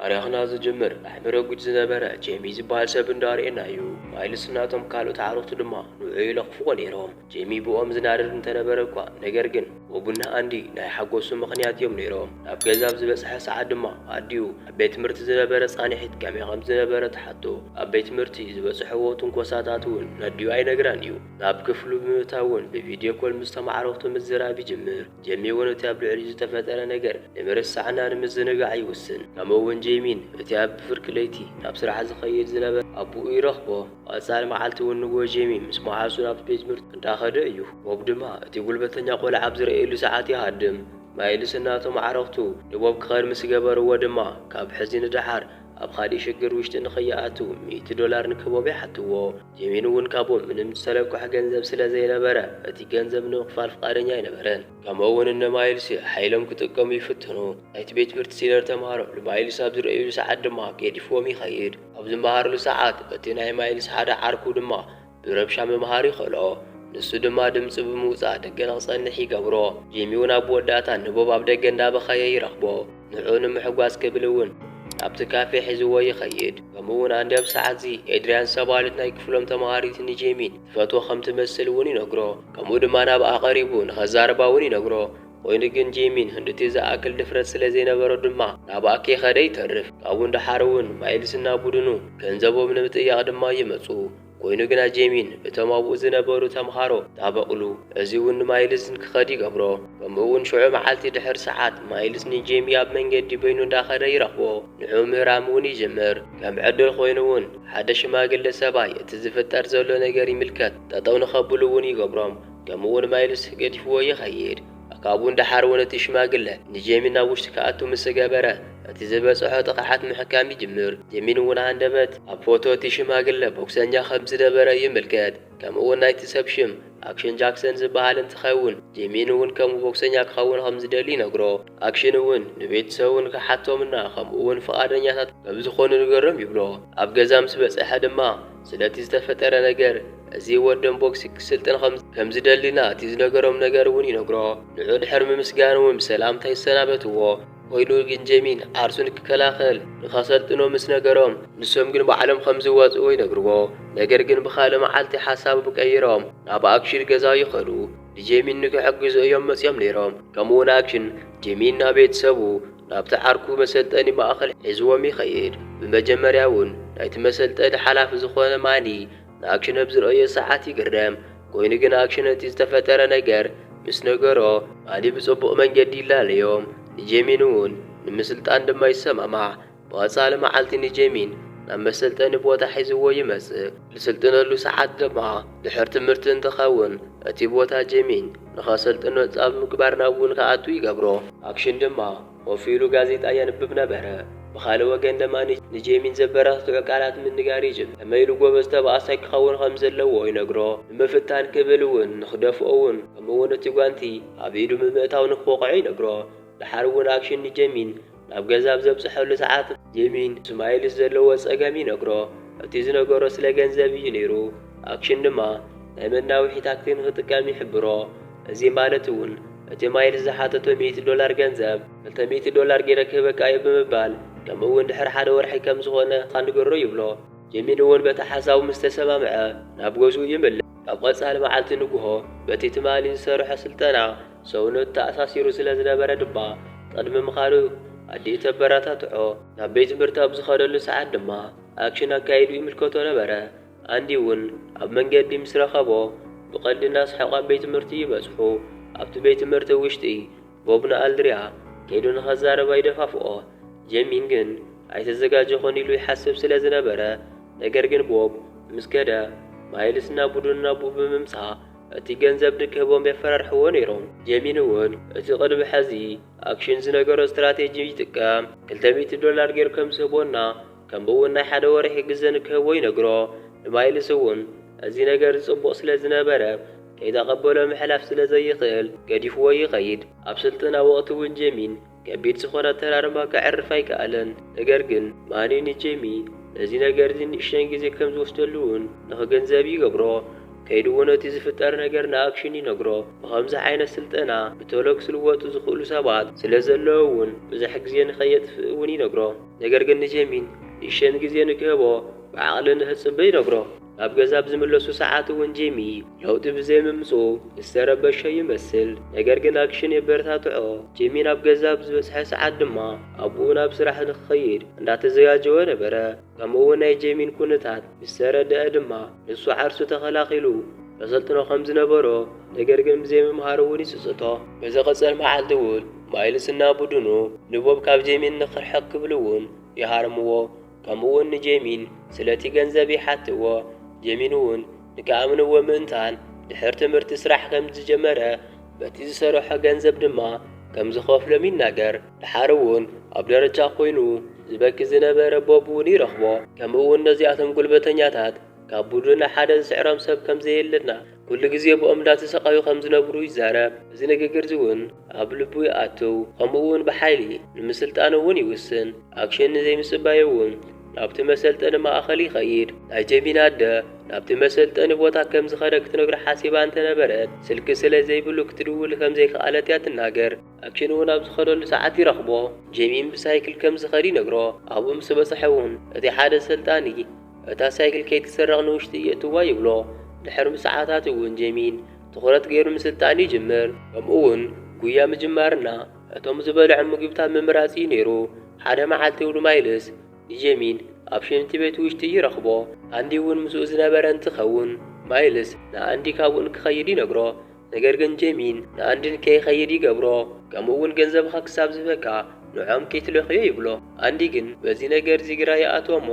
ታሪኽና ዝጅምር ኣዕምሮ ጉድ ዝነበረ ጄሚ ዝበሃል ሰብ እንዳርኤና እዩ። ማይልስ እናቶም ካልኦት ኣዕሩኽቱ ድማ ንዑ ይለኽፍዎ ነይሮም። ጄሚ ብኦም ዝናደድ እንተነበረ እኳ፣ ነገር ግን ወቡና ኣንዲ ናይ ሓጎሱ ምኽንያት እዮም ነይሮም። ናብ ገዛ ኣብ ዝበጽሐ ሰዓት ድማ ኣዲኡ ኣብ ቤት ትምህርቲ ዝነበረ ጻንሒት ከመይ ከም ዝነበረ ትሓቶ። ኣብ ቤት ትምህርቲ ዝበጽሕዎ ትንኮሳታት እውን ነዲኡ ኣይነግራን እዩ። ናብ ክፍሉ ብምእታው እውን ብቪድዮ ኮል ምስ ተማዕረኽቱ ምዝራብ ይጅምር። ጄሚ እውን እቲ ኣብ ልዕሊኡ ዝተፈጠረ ነገር ንምርሳዕና ንምዝንጋዕ ይውስን። ከምኡ እውን ጄሚን እቲ ኣብ ፍርቂ ለይቲ ናብ ስራሕ ዝኸይድ ዝነበረ ኣቦኡ ይረኽቦ። ቀጻሊ መዓልቲ እውን ንግሆ ጄሚ ምስ መሓዙ ናብ ቤት ትምህርቲ እንዳኸደ እዩ። ቦብ ድማ እቲ ጉልበተኛ ቆልዓ ኣብ ዝረእየሉ ሰዓት ይሃድም። ማይልስ እናቶም ኣዕረኽቱ ንቦብ ክኸድ ምስ ገበርዎ ድማ፣ ካብ ሕዚ ንደሓር ኣብ ካሊእ ሽግር ውሽጢ ንኸይኣቱ ሚእቲ ዶላር ንክቦብ ይሓትዎ። ጄሚን እውን ካብኦም ምንም ዝተለቅሐ ገንዘብ ስለ ዘይነበረ፣ እቲ ገንዘብ ንምኽፋል ፍቓደኛ ኣይነበረን። ከምኡ እውን እነ ማይልስ ሓይሎም ክጥቀሙ ይፍትኑ። ናይቲ ቤት ትምህርቲ ሲነር ተምሃሮ ንማይልስ ኣብ ዝረእዩሉ ሰዓት ድማ ገዲፍዎም ይኸይድ። ኣብ ዝመሃርሉ ሰዓት እቲ ናይ ማይልስ ሓደ ዓርኩ ድማ ብረብሻ ምምሃር ይኽእሎ። ንሱ ድማ ድምፂ ብምውፃእ ደገ ንክፀንሕ ይገብሮ። ጄሚ እውን ኣብ መወዳእታ ንቦብ ኣብ ደገ እንዳበኸየ ይረኽቦ። ንዑ ንምሕጓስ ክብል እውን ናብቲ ካፌ ሒዝዎ ይኸይድ። ከምኡ እውን ኣንዲ ኣብ ሰዓት እዚ ኤድሪያን ዝተባህለት ናይ ክፍሎም ተምሃሪት ንጄሚን ትፈትዎ ከም ትመስል እውን ይነግሮ። ከምኡ ድማ ናብኣ ቀሪቡ ንኸዛርባ እውን ይነግሮ። ኮይኑ ግን ጄሚን ክንድቲ ዝኣክል ድፍረት ስለ ዘይነበሮ ድማ ናብኣ ከይኸደ ይተርፍ። ካብኡ ንደሓር እውን ማይልስና ቡድኑ ገንዘቦም ንምጥያቕ ድማ ይመፁ። ኮይኑ ግና ጄሚን እቶም ኣብኡ ዝነበሩ ተምሃሮ ጣበቕሉ። እዚ እውን ንማይልስ ንክኸድ ይገብሮ። ከምኡ እውን ሽዑ መዓልቲ ድሕሪ ሰዓት ማይልስ ንጄሚ ኣብ መንገዲ በይኑ እንዳኸደ ይረኽቦ። ንዑ ምህራም እውን ይጅምር። ከም ዕድል ኮይኑ እውን ሓደ ሽማግለ ሰብኣይ እቲ ዝፍጠር ዘሎ ነገር ይምልከት። ጠጠው ንኸብሉ እውን ይገብሮም። ከምኡ እውን ማይልስ ገዲፍዎ ይኸይድ። ካብኡ ንደሓር እውን እቲ ሽማግለ ንጄሚ ናብ ውሽጢ ክኣቱ ምስ ገበረ፣ እቲ ዝበፅሖ ጥቕዓት ምሕካም ይጅምር። ጄሚን እውን ሃንደበት ኣብ ፎቶ እቲ ሽማግለ ቦክሰኛ ከም ዝነበረ ይምልከት። ከምኡ እውን ናይቲ ሰብ ሽም ኣክሽን ጃክሰን ዝበሃል እንትኸውን፣ ጄሚን እውን ከምኡ ቦክሰኛ ክኸውን ከም ዝደሊ ይነግሮ። ኣክሽን እውን ንቤተሰቡ ንክሓቶምና ከምኡ እውን ፍቓደኛታት ከም ዝኾኑ ንገሮም ይብሎ። ኣብ ገዛ ምስ በፅሐ ድማ ስለቲ ዝተፈጠረ ነገር፣ እዚ ወደን ቦክሲ ክስልጥን ከም፣ ከም ዝደሊና እቲ ዝነገሮም ነገር እውን ይነግሮ። ንዑ ድሕሪ ምምስጋን እውን ብሰላምታ ይሰናበትዎ። ኮይኑ ግን ጄሚን ዓርሱ ንክከላኸል ንኸሰልጥኖ ምስ ነገሮም፣ ንሶም ግን ባዕሎም ከም ዝወፅኡ ይነግርዎ። ነገር ግን ብኻልእ መዓልቲ ሓሳቦም ቀይሮም ናብ ኣክሽን ገዛ ይኸዱ። ንጄሚን ንክሕግዙ እዮም መፂኦም ነይሮም። ከምኡ እውን ኣክሽን ጄሚን ናብ ቤተሰቡ ናብቲ ዓርኩ መሰልጠኒ ማእኸል ሒዝዎም ይኸይድ። ብመጀመርያ እውን ናይቲ መሰልጠኒ ሓላፊ ዝኾነ ማኒ ንኣክሽን ኣብ ዝረኣዮ ሰዓት ይግረም። ኮይኑ ግን ኣክሽን እቲ ዝተፈጠረ ነገር ምስ ነገሮ፣ ማኒ ብጽቡቕ መንገዲ ይላለዮም። ንጄሚን እውን ንምስልጣን ድማ ይሰማማዕ። ብቐጻሊ መዓልቲ ንጄሚን ናብ መሰልጠኒ ቦታ ሒዝዎ ይመጽእ። ዝስልጥነሉ ሰዓት ድማ ድሕሪ ትምህርቲ እንትኸውን፣ እቲ ቦታ ጄሚን ንኸሰልጥኖ ጻብ ምግባር ናብኡ ንክኣቱ ይገብሮ። ኣክሽን ድማ ኮፍ ኢሉ ጋዜጣ የንብብ ነበረ። ብኻልእ ወገን ድማ ን-፣ ንጄሚን ዘበረታትዑ ቃላት ምንጋር ይጅምር። ከመይ ኢሉ ጎበዝ ተባኣሳይ ክኸውን ከም ዘለዎ ይነግሮ። ንምፍታን ክብል እውን ንኽደፍኦ እውን፣ ከምኡ እውን እቲ ጓንቲ ኣብ ኢዱ ብምእታው ንክወቕዖ ይነግሮ። ደሓር እውን ኣክሽን ንጄሚን ናብ ገዛ ኣብ ዘብጽሐሉ ሰዓት፣ ጄሚን ምስ ማይልስ ዘለዎ ጸገም ይነግሮ። እቲ ዝነገሮ ስለ ገንዘብ እዩ ነይሩ። ኣክሽን ድማ ናይ መናውሒ ታክሲ ንኽጥቀም ይሕብሮ። እዚ ማለት እውን እቲ ማይልስ ዝሓተቶ ሚእቲ ዶላር ገንዘብ ክልተ ሚእቲ ዶላር ገይረ ክህበካ እየ ብምባል፣ ከምኡ እውን ድሕሪ ሓደ ወርሒ ከም ዝኾነ ንገሮ ይብሎ። ጄሚን እውን በቲ ሓሳቡ ምስ ተሰማምዐ ናብ ገዝኡ ይምለስ። ኣብ ቀጻሊ መዓልቲ ንግሆ በቲ ትማሊ ዝሰርሖ ስልጠና ሰውነቱ ተኣሳሲሩ ስለ ዝነበረ ድማ ቅድሚ ምኻዱ ኣዲኡ ተበረታትዖ። ናብ ቤት ትምህርቲ ኣብ ዝኸደሉ ሰዓት ድማ ኣክሽን ኣካይዱ ይምልከቶ ነበረ። ኣንዲ እውን ኣብ መንገዲ ምስ ረኸቦ ብቐልዲ እናሰሓቑ ኣብ ቤት ትምህርቲ ይበጽሑ። ኣብቲ ቤት ትምህርቲ ውሽጢ ቦብ ንኣልድሪያ ከይዱ ንኸዛረባ ይደፋፍኦ። ጄሚን ግን ኣይተዘጋጀኹን ኢሉ ይሓስብ ስለ ዝነበረ፣ ነገር ግን ቦብ ምስ ከደ ማይልስ ናብ ቡድኑ ናብኡ ብምምጻእ እቲ ገንዘብ ንክህቦም የፈራርሕዎ ነይሮም። ጄሚን እውን እቲ ቅድሚ ሕዚ ኣክሽን ዝነገሮ ስትራቴጂ ይጥቀም። ክልተ ሚእቲ ዶላር ገይሩ ከም ዝህቦና፣ ከምኡ እውን ናይ ሓደ ወርሒ ግዘ ንክህቦ ይነግሮ። ንማይልስ እውን እዚ ነገር ጽቡቕ ስለ ዝነበረ ከይተቐበሎ ምሕላፍ ስለ ዘይኽእል ገዲፍዎ ይኸይድ። ኣብ ስልጠና ወቕቲ እውን ጄሚን ከቢድ ዝኾነ ኣተራርማ ከዕርፍ ኣይከኣለን። ነገር ግን ማኒ ንጄሚ ነዚ ነገር እዚ ንእሽተን ግዜ ከም ዝወስደሉ እውን ንኽግንዘብ ይገብሮ። ከይዱ እውን እቲ ዝፍጠር ነገር ንኣክሽን ይነግሮ። ብኸምዚ ዓይነት ስልጠና ብቶሎ ክስልወጡ ዝኽእሉ ሰባት ስለ ዘለዉ እውን ብዙሕ ግዜ ንኸየጥፍእ እውን ይነግሮ። ነገር ግን ንጄሚን ንእሽተን ግዜ ንክህቦ ብዓቕሊ ንክጽበ ይነግሮ። ናብ ገዛ ኣብ ዝምለሱ ሰዓት እውን ጄሚ ለውጢ ብዘይምምፅኡ ዝተረበሸ ይመስል። ነገር ግን ኣክሽን የበረታትዖ። ጄሚ ናብ ገዛ ኣብ ዝበፅሐ ሰዓት ድማ ኣቦኡ ናብ ስራሕ ንክኸይድ እንዳተዘጋጀወ ነበረ። ከምኡ እውን ናይ ጄሚን ኩነታት ምስ ተረድአ ድማ ንሱ ዓርሱ ተኸላኺሉ ተሰልጥኖ ከም ዝነበሮ፣ ነገር ግን ብዘይምምሃሩ እውን ይፅፅቶ። ብዝቕፅል መዓልቲ እውን ማይልስና ቡድኑ ንቦብ ካብ ጄሚን ንክርሕቕ ክብሉ እውን ይሃርምዎ። ከምኡ እውን ንጄሚን ስለቲ ገንዘብ ይሓትዎ። ጄሚን እውን ንክኣምንዎ ምእንታን ድሕር ትምህርቲ ስራሕ ከም ዝጀመረ፣ በቲ ዝሰርሖ ገንዘብ ድማ ከም ዝኸፍሎም ይናገር። ድሓር እውን ኣብ ደረጃ ኮይኑ ዝበኪ ዝነበረ ቦብ እውን ይረኽቦ። ከምኡ እውን ነዚኣቶም ጉልበተኛታት ካብ ቡድን ሓደ ዝስዕሮም ሰብ ከም ዘየለና፣ ኩሉ ግዜ ብኦም እንዳተሰቃዩ ከም ዝነብሩ ይዛረብ። እዚ ንግግር እዚ እውን ኣብ ልቡ ይኣትው። ከምኡ እውን ብሓይሊ ንምስልጣን እውን ይውስን። ኣክሽን ንዘይምጽባዩ እውን ናብቲ መሰልጠኒ ማእኸል ይኸይድ። ናይ ጄሚን ኣደ ናብቲ መሰልጠኒ ቦታ ከም ዝኸደ ክትነግሮ ሓሲባ እንተነበረት፣ ስልኪ ስለ ዘይብሉ ክትድውል ከም ዘይከኣለት እያ ትናገር። ኣክሽን እውን ኣብ ዝኸደሉ ሰዓት ይረኽቦ። ጄሚን ብሳይክል ከም ዝኸድ ይነግሮ። ኣብኡ ምስ በጽሐ እውን እቲ ሓደ ሰልጣኒ እታ ሳይክል ከይትሰረቕ ንውሽጢ የእትዋ ይብሎ። ድሕሪ ሰዓታት እውን ጄሚን ትኹረት ገይሩ ምስልጣን ይጅምር። ከምኡ እውን ጉያ ምጅማርና እቶም ዝበልዖም ምግብታት ምምራጽ እዩ ነይሩ። ሓደ መዓልቲ እውን ማይልስ ንጄሚን ኣብ ሽንቲ ቤት ውሽጢ ይረኽቦ። ኣንዲ እውን ምስኡ ዝነበረ እንትኸውን፣ ማይልስ ንኣንዲ ካብኡ ንክኸይድ ይነግሮ። ነገር ግን ጄሚን ንኣንዲ ንከይኸይድ ይገብሮ። ከምኡ እውን ገንዘብኻ ክሳብ ዝህበካ ንዖም ከይትለኽዮ ይብሎ። ኣንዲ ግን በዚ ነገር እዚ ግራ ይኣትዎ እሞ፣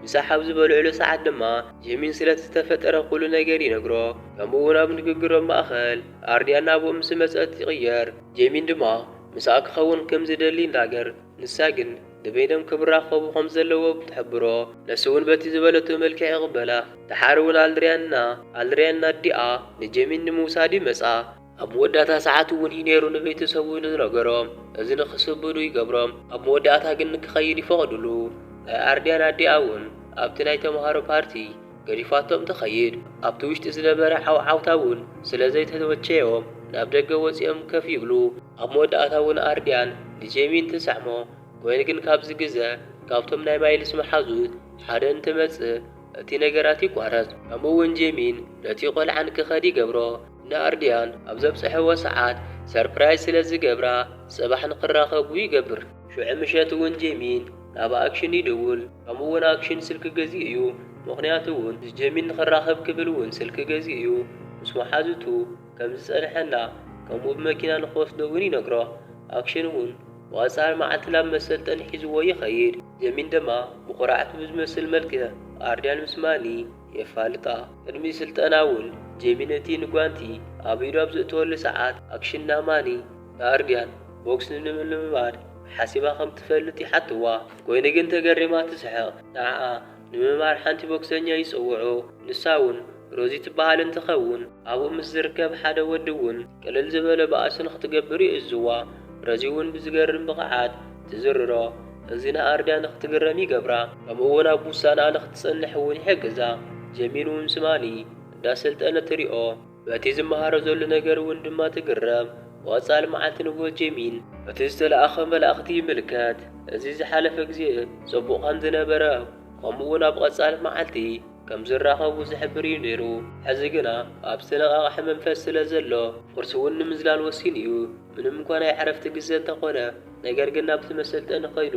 ምሳሕ ኣብ ዝበልዕሉ ሰዓት ድማ ጄሚን ስለቲ ዝተፈጠረ ኩሉ ነገር ይነግሮ። ከምኡ እውን ኣብ ንግግሮም ማእኸል ኣርድያን ናብኡ ምስ መጸት ይቕየር። ጄሚን ድማ ምስኣ ክኸውን ከም ዝደሊ ይናገር። ንሳ ግን ንበይኖም ክራኸቡ ከም ዘለዎም ትሕብሮ። ነሱ እውን በቲ ዝበለቶ መልክዕ ይቕበላ። ድሓር እውን ኣልድሪያንና ኣልድሪያንና ኣዲኣ ንጄሚን ንምውሳድ ይመጻ። ኣብ መወዳእታ ሰዓት እውን እዩ ነይሩ ንቤተሰቡ ዝነገሮም። እዚ ንክስብዱ ይገብሮም። ኣብ መወዳእታ ግን ንክኸይድ ይፈቕድሉ። ናይ ኣርድያን ኣዲኣ እውን ኣብቲ ናይ ተምሃሮ ፓርቲ ገዲፋቶም ትኸይድ። ኣብቲ ውሽጢ ዝነበረ ዓውዓውታ እውን ስለ ዘይተመቸዮም ናብ ደገ ወፂኦም ከፍ ይብሉ። ኣብ መወዳእታ እውን ኣርድያን ንጄሚን ትስዕሞ። ኮይኑ ግን ካብዚ ግዘ ካብቶም ናይ ማይልስ መሓዙት ሓደ እንትመጽእ እቲ ነገራት ይቋረጽ። ከምኡ እውን ጄሚን ነቲ ቆልዓ ንክኸድ ይገብሮ። ንኣርድያን ኣብ ዘብጽሕዎ ሰዓት ሰርፕራይዝ ስለ ዝገብራ ጽባሕ ንክራኸቡ ይገብር። ሽዑ ምሸት እውን ጄሚን ናብ ኣክሽን ይድውል። ከምኡ እውን ኣክሽን ስልኪ ገዚኡ እዩ። ምኽንያቱ እውን ጄሚን ንክራኸብ ክብል እውን ስልኪ ገዚኡ እዩ። ምስ መሓዙቱ ከም ዝጸንሐና ከምኡ ብመኪና ንክወስዶ እውን ይነግሮ። ኣክሽን እውን ብቐጻሊ መዓልቲ ናብ መሰልጠኒ ሒዝዎ ይኸይድ። ጄሚን ድማ ብኹርዓት ብዝመስል መልክዕ ኣርድያን ምስ ማኒ የፋልጣ። ቅድሚ ስልጠና እውን ጄሚን እቲ ንጓንቲ ኣብ ኢዱ ኣብ ዘእተወሉ ሰዓት ኣክሽን ናብ ማኒ ንኣርድያን ቦክስ ንምልምማድ ሓሲባ ከም ትፈልጥ ይሓትዋ። ኮይኑ ግን ተገሪማ ትስሕቕ። ንዓኣ ንምምሃር ሓንቲ ቦክሰኛ ይጽውዑ። ንሳ እውን ሮዚ ትበሃል እንትኸውን፣ ኣብኡ ምስ ዝርከብ ሓደ ወዲ እውን ቅልል ዝበለ ባእሲ ንክትገብር ይእዝዋ። ሮዚ እውን ብዝገርም ብቕዓት ትዝርሮ። እዚ ንኣርድያ ንክትግረም ይገብራ። ከምኡ እውን ኣብ ውሳነኣ ንክትጸንሕ እውን ይሕግዛ። ጄሚን እውን ስማኒ እንዳሰልጠነ ትሪኦ። በቲ ዝመሃሮ ዘሎ ነገር እውን ድማ ትግረም። ብቐጻሊ መዓልቲ ንግሆ ጄሚን በቲ ዝተለኣኸ መልእኽቲ ይምልከት። እዚ ዝሓለፈ ግዜ ጽቡቕ ከም ዝነበረ፣ ከምኡ እውን ኣብ ቀጻሊ መዓልቲ ከም ዝራኸቡ ዝሕብር እዩ ነይሩ። ሕዚ ግና ኣብ ዝተነቓቕሐ መንፈስ ስለ ዘሎ፣ ቁርሲ እውን ንምዝላል ወሲኑ እዩ። ምንም እንኳ ናይ ዕረፍቲ ግዜ እንተኾነ፣ ነገር ግን ናብቲ መሰልጠኒ ከይዱ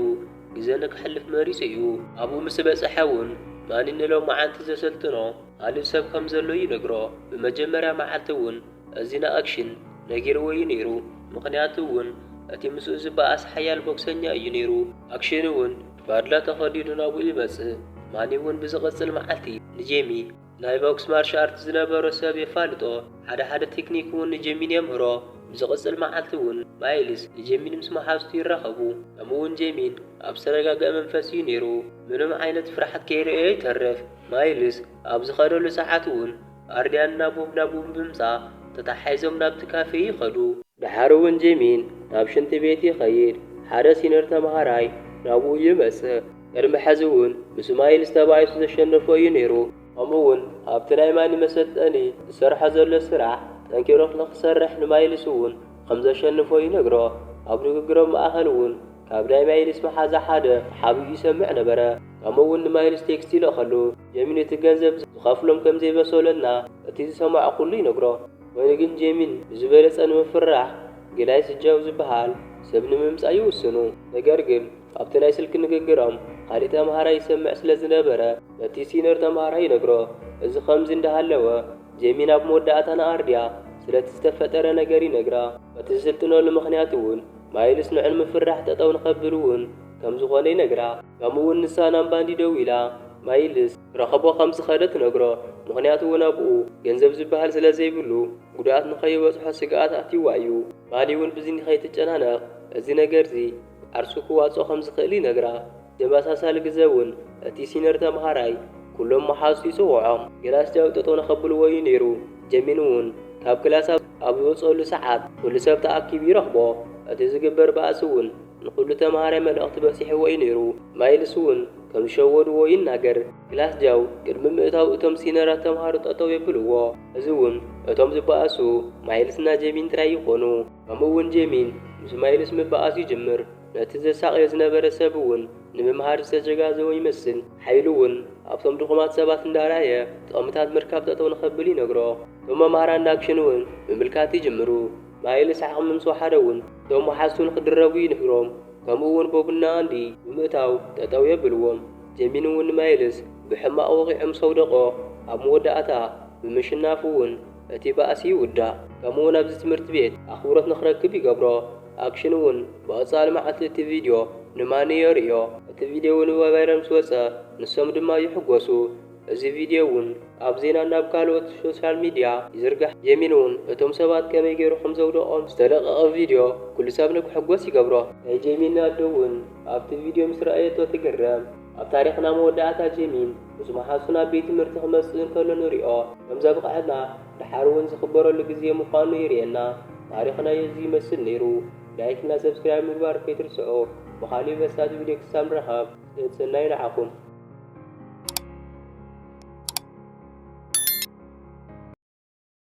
ግዜ ንክሕልፍ መሪጹ እዩ። ኣብኡ ምስ በጽሐ እውን፣ ማኒ ንሎማዓንቲ ዘሰልጥኖ ካልእ ሰብ ከም ዘሎ ይነግሮ። ብመጀመርያ መዓልቲ እውን እዚ ንኣክሽን ነጊርዎ እዩ ነይሩ። ምኽንያቱ እውን እቲ ምስኡ ዝበኣስ ሓያል ቦክሰኛ እዩ ነይሩ። ኣክሽን እውን ባድላ ተኸዲኑ ናብኡ ይመጽእ። ማኒ እውን ብዝቕጽል መዓልቲ ንጄሚ ናይ ቦክስ ማርሻ ኣርት ዝነበሮ ሰብ የፋልጦ። ሓደ ሓደ ቴክኒክ እውን ንጄሚን የምህሮ። ብዝቕጽል መዓልቲ እውን ማይልስ ንጄሚን ምስ መሓዝቱ ይራኸቡ። ከምኡ እውን ጄሚን ኣብ ዝተረጋግአ መንፈስ እዩ ነይሩ። ምንም ዓይነት ፍርሓት ከይረኣዮ ይተርፍ። ማይልስ ኣብ ዝኸደሉ ሰዓት እውን ኣርድያን ናቡብ ናቡብ ብምጻእ ተታሓሒዞም ናብቲ ካፌ ይኸዱ። ደሓር እውን ጄሚን ናብ ሽንቲ ቤት ይኸይድ። ሓደ ሲነር ተምሃራይ ናብኡ ይመጽእ። ቅድሚ ሕዚ እውን ምስ ማይልስ ተባኢሱ ዘሸነፎ እዩ ነይሩ። ከምኡ እውን ኣብቲ ናይ ማኒ መሰልጠኒ ዝሰርሖ ዘሎ ስራሕ ጠንኪሩ ንክሰርሕ ንማይልስ እውን ከም ዘሸንፎ ይነግሮ። ኣብ ንግግሮም ማእኸል እውን ካብ ናይ ማይልስ መሓዛ ሓደ ተሓቢኡ ይሰምዕ ነበረ። ከምኡ እውን ንማይልስ ቴክስት ይልእኸሉ። ጀሚን እቲ ገንዘብ ዝኸፍሎም ከም ዘይበሰሎና እቲ ዝሰምዖ ኩሉ ይነግሮ። ኮይኑ ግን ጀሚን ብዝበለጸ ንምፍራሕ ግላይስ ጃው ዝበሃል ሰብ ንምምጻእ ይውስኑ። ነገር ግን ኣብቲ ናይ ስልኪ ንግግሮም ካሊእ ተምሃራይ ይሰምዕ ስለ ዝነበረ ነቲ ሲነር ተምሃራይ ይነግሮ። እዚ ከምዚ እንዳሃለወ ጀሚን ኣብ መወዳእታ ንኣርድያ ስለቲ ዝተፈጠረ ነገር ይነግራ። በቲ ዝስልጥነሉ ምኽንያት እውን ማይልስ ንዑ ንምፍራሕ ጠጠው ንኸብል እውን ከም ዝኾነ ይነግራ። ከምኡ እውን ንሳ ናብ ባንዲ ደው ኢላ ማይልስ ረኸቦ ከም ዝኸደ ትነግሮ። ምኽንያቱ እውን ኣብኡ ገንዘብ ዝበሃል ስለ ዘይብሉ ጉድኣት ንኸይበጽሖ ስግኣት ኣትይዋ እዩ። ማኒ እውን ብዚ ንኸይትጨናነቕ እዚ ነገርዚ ዓርሱ ክዋጽኦ ከም ዝኽእል ይነግራ። ተመሳሳሊ ግዜ እውን እቲ ሲነር ተምሃራይ ኩሎም መሓዙ ይጽውዖም። ግላስ ጃው ጠጠው ንኸብልዎ እዩ ነይሩ። ጀሚን እውን ካብ ክላስ ኣብ ዝወጸሉ ሰዓት ኩሉ ሰብ ተኣኪቡ ይረኽቦ። እቲ ዝግበር ባእሲ እውን ንኹሉ ተምሃራይ መልእኽቲ በጺሕዎ እዩ ነይሩ። ማይልስ እውን ከም ዝሸወድዎ ይናገር። ግላስ ጃው ቅድሚ ምእታው እቶም ሲነራት ተምሃሮ ጠጠው የብልዎ። እዚ እውን እቶም ዝበኣሱ ማይልስና ጀሚን ጥራይ ይኾኑ። ከምኡ እውን ጀሚን ምስ ማይልስ ምበኣስ ይጅምር። ነቲ ዘሳቕዮ ዝነበረ ሰብ እውን ንምምሃር ዝተጀጋዘወ ይመስል። ሓይሉ እውን ኣብቶም ድኹማት ሰባት እንዳርኣየ ጥቕምታት ምርካብ ጠጠው ንኸብል ይነግሮ። እቶም መምሃራን ንኣክሽን እውን ምምልካት ይጅምሩ። ማይልስ ዓቕሚ ምስ ወሓደ እውን እቶም መሓዝቱ ንክድረቡ ይንግሮም። ከምኡ እውን ቦብና ኣንዲ ብምእታው ጠጠው የብልዎም። ጀሚን እውን ንማይልስ ብሕማቕ ወቒዑ ምስ ኣውደቖ ኣብ መወዳእታ ብምሽናፉ እውን እቲ ባእሲ ይውዳእ። ከምኡ እውን ኣብዚ ትምህርቲ ቤት ኣኽብሮት ንክረክብ ይገብሮ። ኣክሽን እውን ብቐጻሊ መዓልቲ እቲ ቪድዮ ንማኒ የርእዮ። እቲ ቪድዮ እውን ብቫይራል ምስ ወጸ ንሶም ድማ ይሕጎሱ። እዚ ቪድዮ እውን ኣብ ዜናን ናብ ካልኦት ሶሻል ሚድያ ይዝርጋሕ። ጀሚን እውን እቶም ሰባት ከመይ ገይሩ ከም ዘውደቖም ዝተለቐቐ ቪድዮ ኩሉ ሰብ ንክሕጎስ ይገብሮ። ናይ ጀሚን ኣዶ እውን ኣብቲ ቪድዮ ምስ ረኣየቶ ትግረም። ኣብ ታሪኽና መወዳእታ ጀሚን ምስ መሓዙ ናብ ቤት ትምህርቲ ክመጽእ እንከሎ ንሪኦ ከም ዘብቕዐና፣ ደሓር እውን ዝኽበረሉ ግዜ ምዃኑ የርእየና። ታሪኽና እዚ ይመስል ነይሩ። ላይክ እና ሰብስክራይብ ምግባር ከይትርስዑ። ብኻሊእ መሳጢ ቪድዮ ክሳብ ንራኸብ ሰናይ ንዓኹም።